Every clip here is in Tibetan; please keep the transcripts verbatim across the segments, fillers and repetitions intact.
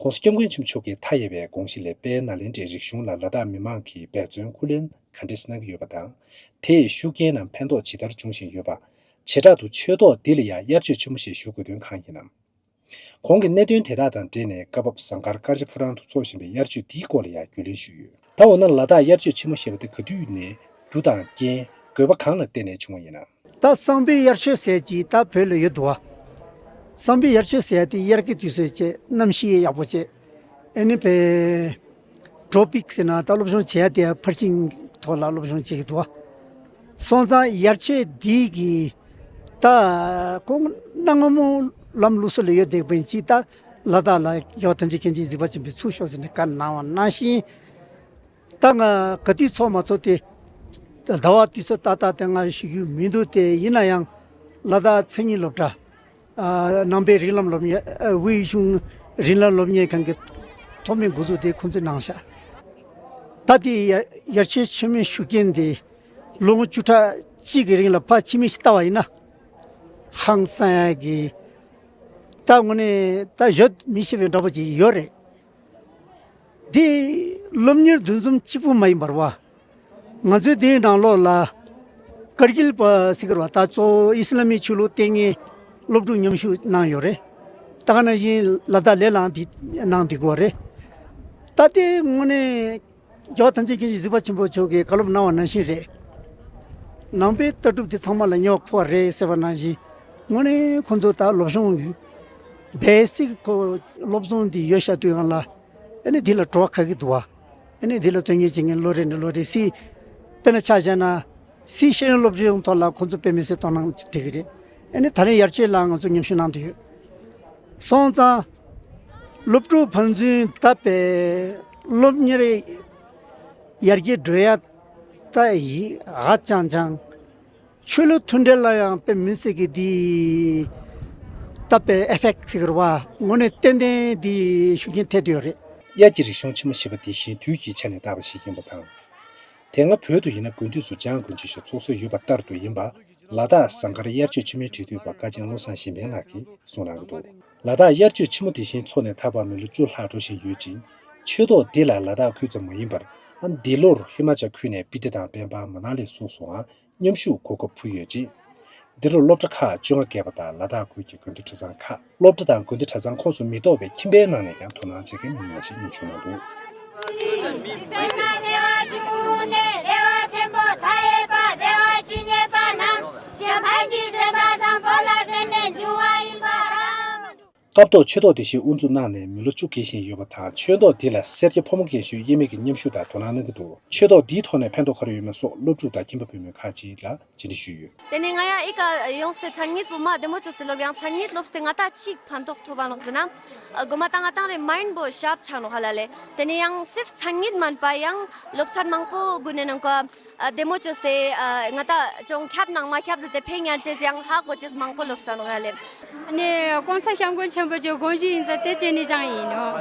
༸གོང་ས་༸སྐྱབས་མགོན་ཆེན་པོ་མཆོག་གི་མཐའ་ཡས་པའི་དགོངས་གཞི་ལས། དཔལ་ནཱ་ལེནྡྲའི་རིག་གཞུང་ལ་ལ་དྭགས་མི་མང་གིས་འབད་བརྩོན་སྐུ་ལེན་ག་འདྲས་གནང་གི་ཡོད་པ་དང་། དེས་ཤུགས་རྐྱེན་ནམ་ཕན་ཐོགས་ཇི་ལྟར་འབྱུང་བཞིན་ཡོད་པ། བྱེ་བྲག་ཏུ་ཆོས་ཐོག་འདི་ལ་ཡང་དབྱར་ཆོས་ཆེན་མོ་ཞེས་ཞུ་དགོས་དོན་གང་ཡིན་ནམ། གོང་གི་གནད་དོན་དེ་དག་དང་འབྲེལ་ནས་སྐབས་བབ་ཟངས་དཀར་དཀར་ཆ་ཕོ་བྲང་དུ་འཚོགས་བཞིན་པའི་དབྱར་ཆོས་འདིའི་སྐོར་ལ་ཡང་རྒྱུས་ལོན་ཞུས་ཡོད། ད་འོ་ན་ལ་དྭགས་དབྱར་ཆོས་ཆེན་མོ་ཞེས་པ་དེ་ག་དུས་ནས་རྒྱུ་དང་རྐྱེན། དགོས་པ་གང་ལ་བརྟེན་ནས་བྱུང་བ་ཡིན་ནམ། ད་སང་ཕོད་དབྱར་ཆོས་ཟེར་གྱི་ད་བོད་ལ་ཡོད་འདུག་བ། སང་ཕོད་དབྱར་ཆོས་ཟེར་ཡ་དེ་དབྱར་གྱི་དུས་ཚོད་བྱས། གནམ་གཤིས་ཡག་པོ་བྱས། ཨ་ནི་བས་ཊོ་པིག་ཟེར་ན་ད་སློབ་སྦྱོང་བྱེད་ཡ་དེ་ཕར་ཕྱིན་ཐོག་ལ་སློབ་སྦྱོང་བྱེད་ཀྱི་འདུག་བ། སོང་ཙང་དབྱར་ཆོས་འདི་གི་ད་ཁོང་གནའ་སྔ་མོ་ལམ་ལུགས་སྲོལ་ལ་ཡོད་བསྡད་པ་ཡིན་ཅིག་ད་ལ་དྭགས་ལ་རྒྱལ་བ་ཐམས་ཅད་མཁྱེན་ཅིང་གཟིགས་པ་ཆེན་པོས་ཚུར་ཤོག་ཟེར་ནས་བཀའ་གནང་བ་ནང་བཞིན། ད་ང་ག་དུས་ཚོགས་མ་ཚོགས་དེ་ཟླ་བ་དུས་ཚོད་ཏག་ཏག་དེ་ང་ཞུ་རྒྱུ་མི་འདུག་སྟེ། ཡིན་ན་ཡང་ལ་དྭགས་མཚན་ཉིད་སློབ་གྲྭ། ཨ། ནང་པའི་རིགས་ལམ་སློབ་གཉེར། ཨ། དབུས་གཞུང་རིགས་ལམ་སློབ་གཉེར་ཁང་གི་ཐོག་མའི་འགོ་འཛུགས་དེ་ཁོང་ཚོས་གནང་ཤག་ད་དེ་དབྱར་དབྱར་ཆོས་ཆེན་མོའི་ཤུགས་རྐྱེན་དེ་ལོ་ངོ་བཅུ་ཕྲག་གཅིག་གི་རིང་ལ་ཕར་ཕྱི་མིག་ཅིག་ལྟ་བ་ཡིན་ན། ཧང་སང་ཡ་གི་ད་དངོས་གནས་ད་བརྗོད་མི་ཤེས་པའི་འདྲ་པོ་ཅིག་ཡོད་རེད། འདི་སློབ་གཉེར་འདུ་འཛོམས་གཅིག་པུ་མ་ཡིན་པར་བ། ང་ཚོའི་འདིའི་ནང་ལོགས་ལ་ཀར་གིལ་པ་ཟེར་གི་རེད་བ། ད་གཙོ་བོ་ཨི་སི་ལམ་གྱི་ཆོས་ལུགས་ལྟེ་གནས་སློབ་ཕྲུག་མཉམ་ཞུགས་གནང་ཡོད་རེད། ད་ག་ནང་བཞིན་ལ་དྭགས་ལས་ལངས་འདི་གནང་འདི་གོ་རེད། ད་ལྟའི་དངོས་གནས་རྒྱལ་བ་ཐམས་ཅད་མཁྱེན་ཅིང་གཟིགས་པ་ཆེན་པོ་མཆོག་གིས་བཀའ་སློབ་གནང་བ་ནང་བཞིན་རེད། ནང་པའི་ལྟ་གྲུབ་འདི་ཚང་མ་ལ་སྨྱོ་མཁོ་བ་རེད་ཟེར་བ་ནང་བཞིན། དངོས་གནས་ཁོང་ཚོ་ད་སློབ་སྦྱོང་ཡོད། བེ་སིག་ཁོ་སློབ་སྦྱོང་འདི་ཡོད་ཤག་དུས་སྒང་ལ། ཨ་ནི་འདི་ལ་བྲོ་བ་ཁ་གི་འདུག་བ། ཨ་ནི་འདི་ལ་དོན་གཉེར་བྱེད་མཁན་ལོ་རེ་ནས་ལོ་རེ་སི། དཔེར་ན་ཆ་བཞག་ན། སི་ཤེས་ཡོན་སློབ་སྦྱོང་ཐོག་ལ་ཁོང་ཚོ་དཔེ་མི་སྲིད་དོ་སྣང་བྱེད་ཀྱི་རེད། ཨ་ནི་ད་རེས་དབྱར་ཆོས་ལ་ང་ཚོ་མཉམ་ཞུགས་གནང་དུ་ཡོད། སོང་ཙང་། སློབ་ཕྲུག་ཕན་ཚུན་ད་དཔེ་སློབ་གཉེར་ཡར་རྒྱས་འགྲོ་ཡ་ད་ཡི་ཧ་ཅང་ཅང་། ཆོས་ལུགས་མཐུན་འབྲེལ་ལ་ཡང་དཔེ་མི་སྲིད་ཀྱི་འདི་ད་དཔེ་ཨེ་ཕེག་ཟེར་གི་རེད་བ། དངོས་གནས་ཏན་ཏན་འདི་ཤུགས་རྐྱེན་ཐེབས་བསྡད་ཡོད་རེད། དབྱར་གྱི་རིག་གཞུང་ཆེན་མོ་ཞེས་པ་འདི་གཞན་དུས་ཀྱི་ཆ་ནས་བཏགས་པ་ཞིག་ཡིན་པ་དང་། དེ་སྔ་བོད་དུ་ཡིན་ན་དགུན་དུས་སུ་ལྕང་དགུན་ཆོས་ཞེས་ཚོགས་སྲོལ་ཡོད་པ་ལྟར་དུ་ཡིན་པ། ལ་དྭགས་ཟངས་དཀར་དབྱར་ཆོས་ཆེན་མོའི་འབྲེལ་མཐུད་པ་བཀའ་ཆེན་བློ་བཟང་གཞན་ཕན་ལགས་ཀྱིས་གསུང་གནང་གི་འདུག་ལ་དྭགས་དབྱར་ཆོས་ཆེན་མོ་དེ་བཞིན་འཚོགས་ནས་ད་བར་མི་ལོ་བཅུ་ལྷག་འགྲོ་བཞིན་ཡོད་ཅིང་། ཆོས་ཐོག་འདི་ལ་ལ་དྭགས་ཁུལ་ཙམ་མ་ཡིན་པར། ཨ། འདི་ལོར་ཧི་མ་ཅལ་ཁུལ་ནས་སྤི་ཏི་དང་སྤེན་པ། མ་ན་ལི་སོགས་སུའང་མཉམ་ཞུགས་གོ་སྐབས་ཕུལ་ཡོད་ཅིང་། འདི་ལོར་སློབ་གྲྭ་ཁག་བཅོ་ལྔ་བརྒལ་བ་དང་ལ་དྭགས་ཁུལ་གྱི་དགུན་དུས་གྲྭ་ཚང་ཁག་སློབ་གྲྭ་དང་དགུན་དུས་གྲྭ་ཚང་ཁོངས་སུ་མི་གཏོགས་པའི་ཁྱིམ་པའི་ནང་ནས་ཀྱང་དོ་སྣང་བྱེད་མཁན་མི་མང་ཞིག་མཉམ་ཞུགས་གནང་འདུག་སྐབས་ཐོག་ཆོས་ཐོག་དེ་བཞིན་དབུ་འཛུགས་གནང་ནས་མི་ལོ་བཅུ་བརྒལ་བཞིན་ཡོད་པ་དང་། ཆོས་ཐོག་འདི་ལ་སེར་སྐྱ་ཕོ་མོ་རྒན་གཞོན་དབྱེར་མེད་ཀྱིས་མཉམ་ཞུགས་དང་དོ་སྣང་གནང་གི་འདུག་ཆོས་ཐོག་འདིའི་ཐོག་ནས་ཕན་ཐོགས་ག་རེ་ཡོད་མེད་སོགས་སློབ་ཕྲུག་དང་ཁྱིམ་པ་བུད་མེད་ཁག་ཅིག་ལ་བཅར་འདྲི་ཞུས་ཡོད། དེ་ནས་ང་ཡང་ཨི་ཀ་ཡོངས་ཏེ་མཚན་ཉིད་པོ་མ་བདེ་མོ་བཅོས་སེ་ལོབ་ཡང་མཚན་ཉིད་ལོབ་སྟེ་ང་ད་ཅིག་ཕན་ཐོགས་ཐོབ་པ་ནོག་ཟེར་ན། ཨ། གོ་མ་ད་ང་ཏང་རེ་མའིན་པོ་ཤརཔ་ཆགས་ནོག་ཧ་ལ་ལེ། དེ་ནས་ཡང་སིརཕ་མཚན་ཉིད་མན་པ་ཡང་ལོབ་ཚན་མང་པོ་གུན་ནས་ནང་ཀ་ཨ་བདེ་མོ་བཅོས་ཏེ་ཨ་ང་ད་ཅུང་ཁྱབ་ནང་མ་ཁྱབ་ཟེར་ཏེ་ཕེ་ཉན་ཅེས་ཡང་ཧ་གོ་ཅེས་མང་པོ་ལོབ་ཚན་ནོག་ཧ་ལ་ལེ། ནས་གོང་ས་སྐྱབས་མགོན་ཆེན་པོ་ཅིག་དགོངས་གཞི་ཡིན་ཟེར་དེ་བྱས་ནས་བཞེངས་ཡིན་ནོག་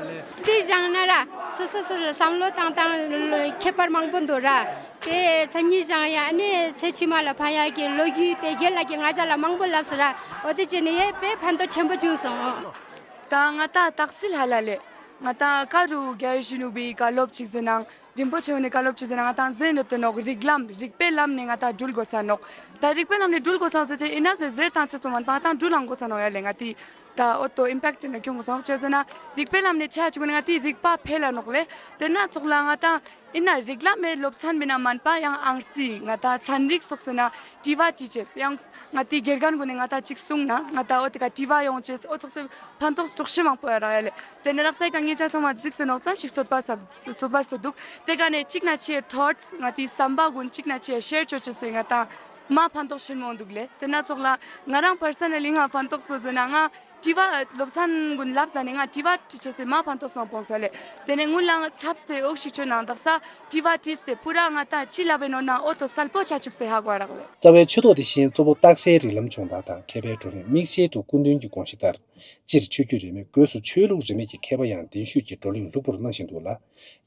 དེ་བཞེངས་ན་ར་སོ་སོ་སོ་ལ་བསམ་བློ་བཏང་སྟངས་ཁྱད་པར་མང་པོ་འདུག་ར། དེ་མཚན་ཉིད་བཞེངས་ཡ་ནི་ཚེ་ཕྱི་མ་ལ་ཕན་ཡ་གི་ལོ་རྒྱུས་དེ་རྒན་ལགས་ཀྱིས་ང་ཅག་ལ་མང་པོ་ལབ་སོང་ར། འོ་དེ་བྱས་ནས་ཡེ་དཔེ་ཕན་ཐོགས་ཆེན་པོ་བྱུང་སོང་། ད་ང་ད་དག་སིལ་ཧ་ལ་ལེ། ང་ད་ཀ་རུ་རྒྱལ་བའི་གཞོན་ནུ་བའི་བཀའ་སློབ་ཅིག་ཟེར་ནའང་རིན་པོ་ཆེ་ནས་བཀའ་སློབ་ཅིག་ཟེར་ནའང་ང་ད་ཟེར་འདོད་དེ་ནོག་རིགས་ལམ་རིགས་པའི་ལམ་ནས་ང་ད་འགྲུལ་དགོས་ས་ནོག་ད་རིགས་པའི་ལམ་ནས་འགྲུལ་དགོས་ས་ཟེར་ཅེ་ཡིན་ན་ཟེར་ཟེར་དང་ཅེས་པོ་མན་པ་ང་ད་འགྲུལ་ལང་དགོས་ས་ནོག་ཡ་ལེ། ང་དེ་ད་ཨོ་ཏོ་ཨིམ་པེག་ཊི་ནས་ཁྱོང་དགོས་ས་ནོག་ཅེ་ཟེར་ན་རིགས་པའི་ལམ་ནས་ཆ་ཅིག་ནས་ང་དེ་རིག་པ་འཕེལ་ལ་ནོག་ལེ། དེ་ན་ཚོགས་ལ་ང་ད་ཡིན་ན་རིགས་ལམ་མེད་སློབ་ཚན་མིན་ན་མན་པ་ཡང་ཨང་རྩིས་ང་ད་ཚན་རིག་སོགས་ཟེར་ན་དྲི་བ་དྲི་ཅེས་ཡང་ང་དེ་དགེ་རྒན་གུན་ནས་ང་ད་ཅིག་གསུངས་ན་ང་ད་ཨོ་དེ་ག་དྲི་བ་ཡོང་ཅེས་ཨོ་ཚོགས་སེ་ཕན་ཐོགས་དྲག་ཤོས་མང་པོ་ཡོད་རག་ཡ་ལེ། དེ་ནས་རག་སའི་ག་ངེད་ཅག་ཚང་མ་གཟིགས་སེ་ནོག་ཙམ་ཞིག་གསོད་པ་ས་གསོད་པ་སོ་འདུག་དེ་ག་ནས་གཅིག་ན་ཆེ་ཐོཊ་ང་དེ་བསམ་པ་གུན་གཅིག་ན་ཆེ་ཤེར་ཅོ་ཅེས་སེ་ང་ད་མ་ཕན་ཐོགས་ཆེན་མོ་འདུག་ལེ། དེ་ན་ཚོགས་ལ་ང་རང་པར་སོ་ན་ལི་ང་ཕན་ཐོགས་པོ་ཟེར་ན་ང་དྲི་བ་སློབ་ཚན་གུན་ལབ་ཟ་ནས་ང་དྲི་བ་དྲི་ཅེས་སེ་མ་ཕན་ཐོགས་མང་པོ་སོང་ལེ། དེ་ནས་ངུ་ལ་ང་ཚབ་སྟེ་འོག་ཞིག་ཆོད་ནང་དག་ས་དྲི་བ་དྲིས་ཏེ་པུ་ར་ང་ད་ཅི་ལབ་པའི་ནོ་ན་ཨོ་ཏོ་གསལ་པོ་ཆ་བཅུག་སྟེ་ཧ་གོ་རག་ལེ། རྩ་བའི་ཆོས་ཐོག་དེ་བཞིན་གཙོ་བོ་རྟགས་གསལ་རིགས་ལམ་སྦྱོང་བརྡར་དང་མཁས་པའི་བགྲོ་གླེང་དམིགས་བསལ་དུ་སྐུ་མདུན་གྱི་དགོངས་གཞི་ལྟར། སྤྱིར་ཆོས་བརྒྱུད་རིས་མེད་སྒོས་སུ་ཆོས་ལུགས་རིས་མེད་ཀྱི་མཁས་པ་ཡང་གདན་ཞུས་ཀྱིས་བགྲོ་གླེང་ལྷུག་པོར་གནང་བཞིན་འདུག་ལ།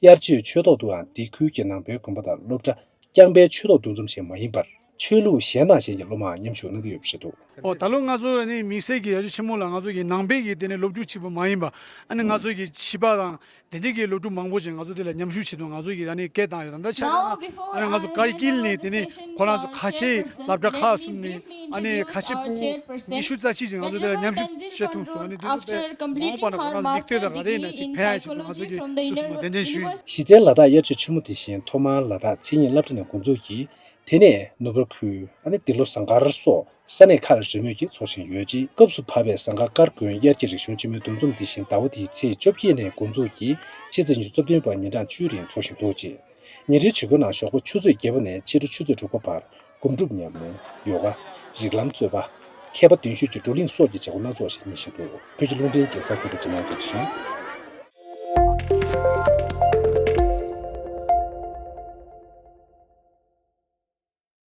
དབྱར་ཆོས་ཆོས་ཐོག་ཏུའང་འདི་ཁུལ་གྱི་ནང་པའི་དགོན་པ་དང་སློབ་གྲྭ་རྐྱང་པའི་ཆོས་ཐོག་འདུ་འཛོམས་ཤིག་མ་ཡིན་པར། ཆོས་ལུགས་གཞན་དང་གཞན་གྱི་སློབ་མའང་མཉམ་ཞུགས་གནང་གི་ཡོད་པ་རེད་འདུག། ཨོ་ད་ལོ་ང་ཚོ་ནི་དམིགས་བསལ་གྱི་ཡར་ཞུ་ཆེན་མོ་ལ་ང་ཚོ་གི་ནང་པའི་གི་དེ་ནི་སློབ་ཕྲུག་གཅིག་པུ་མ་ཡིན་པ། ཨ་ནི་ང་ཚོ་གི་བྱིས་པ་དང་དེ་འདྲའི་གི་སློབ་ཕྲུག་མང་པོ་ཞིག་ང་ཚོ་དེ་ལ་མཉམ་ཞུགས་བྱེད་དུས་ང་ཚོ་གི་ཨ་ནི་སྐད་བཏང་ཡོད། ད་ལྟ་ཆ་བཞག་ན་ཨ་ནི་ང་ཚོ་ཀ་ཡི་ཀིལ་ནས་དེ་ནི་ཁོ་རང་ཚོ་ཁ་ཆེའི་སློབ་གྲྭ་ཁག་གསུམ་ནས་ཨ་ནི་ཁ་ཆེ་སྤུ་གུ་ཉི་ཤུ་རྩ་གཅིག་ཅིག་ང་ཚོ་དེ་ལ་མཉམ་ཞུགས་བྱེད་ཐུབ་སོང་། ཨ་ནི་དེ་ཚོ་དཔེ་མ་འོངས་པ་ན་ཁོ་རང་ཚོ་མིག་ལྟོས་དང་ག་རེ་ཡིན་ན་ཅིག་ཕན་ཡ་ཞིག་ང་ཚོ་གི་དུས་སུ་མ་གདན་འདྲེན་ཞུས་ཡོད། གཞི་རྩའི་ལ་དྭགས་དབྱར་ཆོས་ཆེན་མོ་དེ་བཞིན་ཐོག་མར་ལ་དྭགས་མཚན་ཉིད་སློབ་གྲྭ་ནས་འགོ་འཛུགས་ཀྱིས། དེ་ནས་ནུབ་ར་ཁུལ། ཨ་ནི་འདི་ལོ་ཟངས་དཀར་སོགས་ས་གནས་ཁག་ལ་རེས་མོས་ཀྱིས་འཚོགས་བཞིན་ཡོད་ཅིང་། སྐབས་སུ་བབས་པའི་ཟངས་དཀར་དཀར་དགོན་དབྱར་གྱི་རིག་གཞུང་སྤྱི་མོས་འདུ་འཛོམས་འདི་བཞིན་ཟླ་བ་འདིའི་ཚེས་བཅོ་བརྒྱད་ནས་འགོ་འཛུགས་ཀྱིས་ཕྱི་ཚེས་ཉི་ཤུ་རྩ་བདུན་བར་ཉིན་གྲངས་བཅུའི་རིང་འཚོགས་བཞིན་འདུག་ཅིང་། ཉིན་རེའི་བྱེད་སྒོའི་ནང་ཞོགས་པ་ཆུ་ཚོད་བརྒྱད་པ་ནས་ཕྱི་དྲོ་ཆུ་ཚོད་དྲུག་པ་བར་སྒོམ་སྒྲུབ་ཉམས་ལེན། ཡོ་ག་རིགས་ལམ་རྩོད་པ། མཁས་པ་གདན་ཞུས་ཀྱི་བགྲོ་གླེང་སོགས་ཀྱི་བྱེད་སྒོ་སྣ་ཚོགས་ཤིག་གནང་བཞིན་འདུག། བོད་ཀྱི་རླུང་འཕྲིན་གྱི་གསར་འགོད་པ་འཇམ་དབྱངས་རྡོ་རྗེ་ཡིན།